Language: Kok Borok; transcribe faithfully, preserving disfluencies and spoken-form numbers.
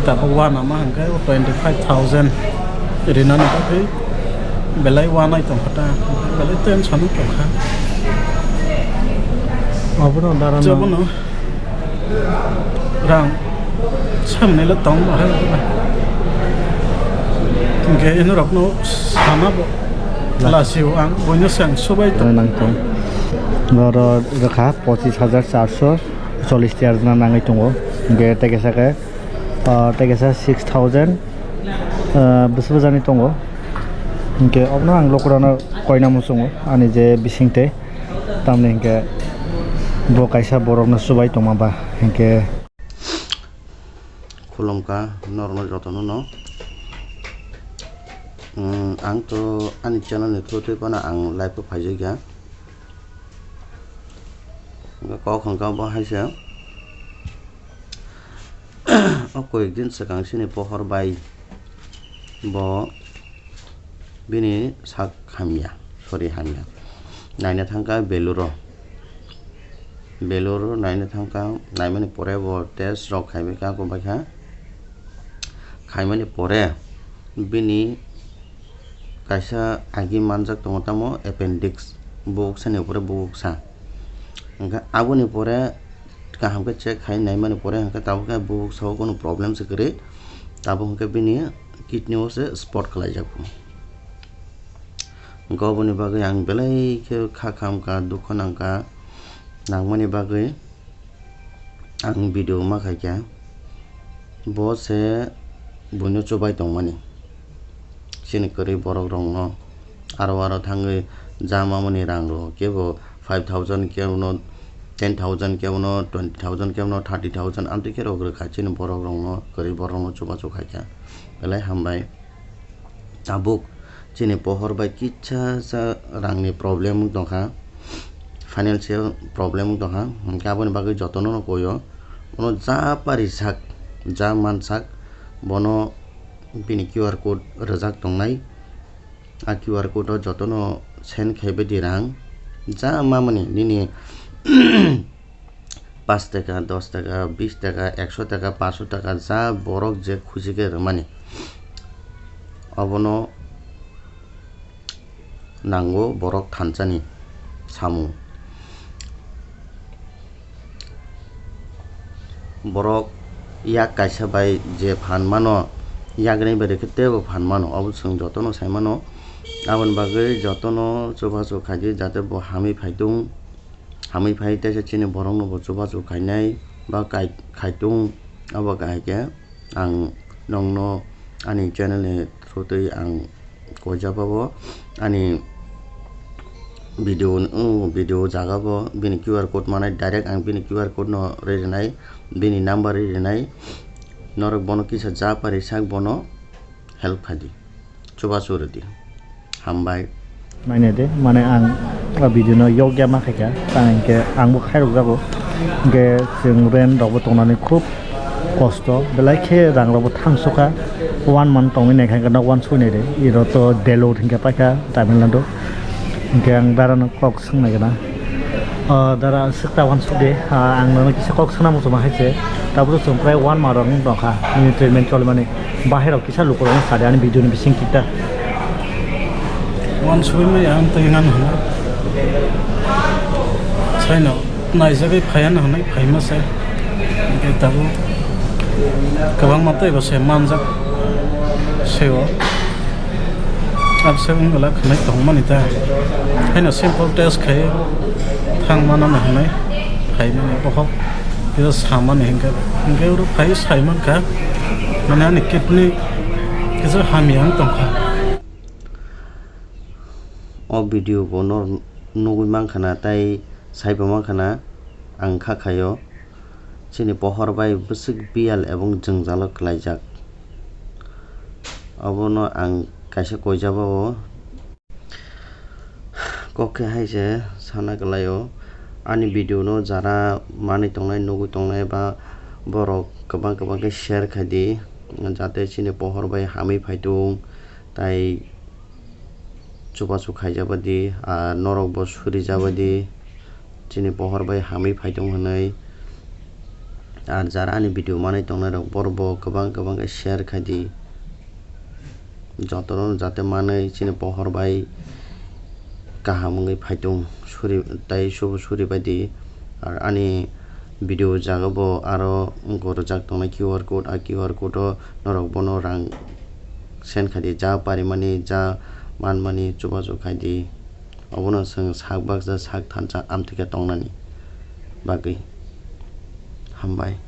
Tabuk uanama hwnkhe o twenty five thousand rinani bagwi belai uanai tongkha ta, belai tension o tongkha. Obono dara no. Jobono rang samnai le tong bahai. Hwnkhe inorokno sana bo lasio ang, boino se ang subai tong. Nang tong. Oro rwkha pochis hajar charso chollish tiya rwna nangwi tongo. Hwnkhe tei kisa khe ah, tei kaisa six thousand, ah, bwswk bwjani tongo. Hinkhe obono ang lukurokno koina muchungo ani je bisingtwi, tamni hinkhe bo kaisa borokno chubai tongma ba hinkhe. Khulumkha norokno jotono no. Ang to ani channel ni through twi phano ang live o phaijakya. Kok hwnkha bo haisa. O koyekdin swkang chini pohor bai bo bini sak hamya, sori hamya. Naina thangkha Beluro. Beluro naina thangkha, naimani pore bo test rok khaibaikha, kobaikha. Khaimani pore bini kaisa agi manjak tongo, tamo appendix, buksa ni upore buksa. Hwnkhe aboni pore kaham khe check khai naimani pore hwnkhe tabuk khe buksa o kunu problem se kwrwi, tabuk hwnkhe bini kidney o se spot khlaijak. Hwnkhe oboni bagwi ang belai khe kha khamkha, dukho nangkha, nangmani bagwi. Ang video ma khaikha, bo se buino chubai tongmani. Chini kwrwi borok rokno aro aro thangwi ja mamani rang rok, kebo five thousand, kebono ten thousand, kebono twenty thousand, kebono thirty thousand, amtwi khe rok rwkha chini borok rokno, kwrwi borok rokno chubachu khaikha. Belai hambai. Tabuk chini pohor bai kisa sa rangni problem wng tongkha, financial problem wng tongkha, hwnkhe aboni bagwi jotono no koyo. Bono ja pari sak, ja man sak, bono bini Q R code rwjak tongnai. A Q R code o jotono send khaibai di rang, ja mamani nini pash taka, dos taka, bis taka, ekso taka, pansho taka, ja borok je khusi khe rwmani, obono nango borok thansani samung. Borok yak kaisa bai je phan mano, yak rini bai rwkhe teibo phan mano, obo chwng jotono sai mano. Aboni bagwi jotono chubachu khaidi, jate bo hamwi phaitung. Hamwi phai teisa chini borokno bo chubachu khainai ba kai-, khaitung, abo kahai khe ang nongno ani channel ni through twi ang koijak o ani video, o video jaga bo bini Q R code manai, direct ang bini Q R code no rinai, bini number rinai, norok bono kisa ja pari sak bono help khaidi. Chubachu rwdi. Hambai. Naina de, mane ang o video no yokya ma khaikha, tang hinkhe ang bo khairok jago. Hinkhe chwng rent rok bo tongnani khub kosto, belai khe rang rok bo thangsokha. One month tongwi naikha, hinkhe nok uansuknai de. Iro to Delur hinkhe paikha Tamil Nadu. Hinkhe ang dara no kok swngnai gana. O dara, swk ta uansuk de, ah, ang nono kisa kok swngna muchungma hai se. Tabuk chwng prai one month rok wng tongkha nini treatment cholimani. Bahai rok kisa lukurokno sadi ani video ni bising tikta. Uansugwi maya ang twi ngan hwnwi. Saino naijagwi phaiya no hwnwi phaima se. Hinkhe tabuk kwbangma teibo se manjak se o. Abse wngwla khwnai tongmani ta. Haino simple test khai thang mano no hwnwi phaimani bohok kisa samani hinkhe, hinkhe oro phai saimankha, mane ani kidney kisa hamya wng tongkha. O video bo no nugwi mankha na tei saibo mankha na ang kha khaio. Chini pohor bai bwswk biyal ebong jwngjalo kwlaijak. Obono ang kaisa koijaba o kok khe hai se sana kwlaio. Ani video no jara manwi tongnai, nugwi tongnai ba borok kwbang kwbang khe share khai di, jate chini pohor bai hamwi phaitung tai chubachu khaijaba di, ah, norok bo suri jaba di, chini pohor bai hamwi phaitung hwnwi. Ar jara ani video manwi tongnai rok borok bo kwbang kwbang khe share khai di. Jotono jate manwi chini pohor bai kaham wngwi phaitung suri tai subu suri bai di. Ar ani video jaga bo aro gorjak tongnai Q R code, a Q R code o norok bono rang send khai di, ja parimani ja manmani chubachu khai di. Obono chwng sak baksa sak thansa amtwikhe tongnani bagwi. Hambai.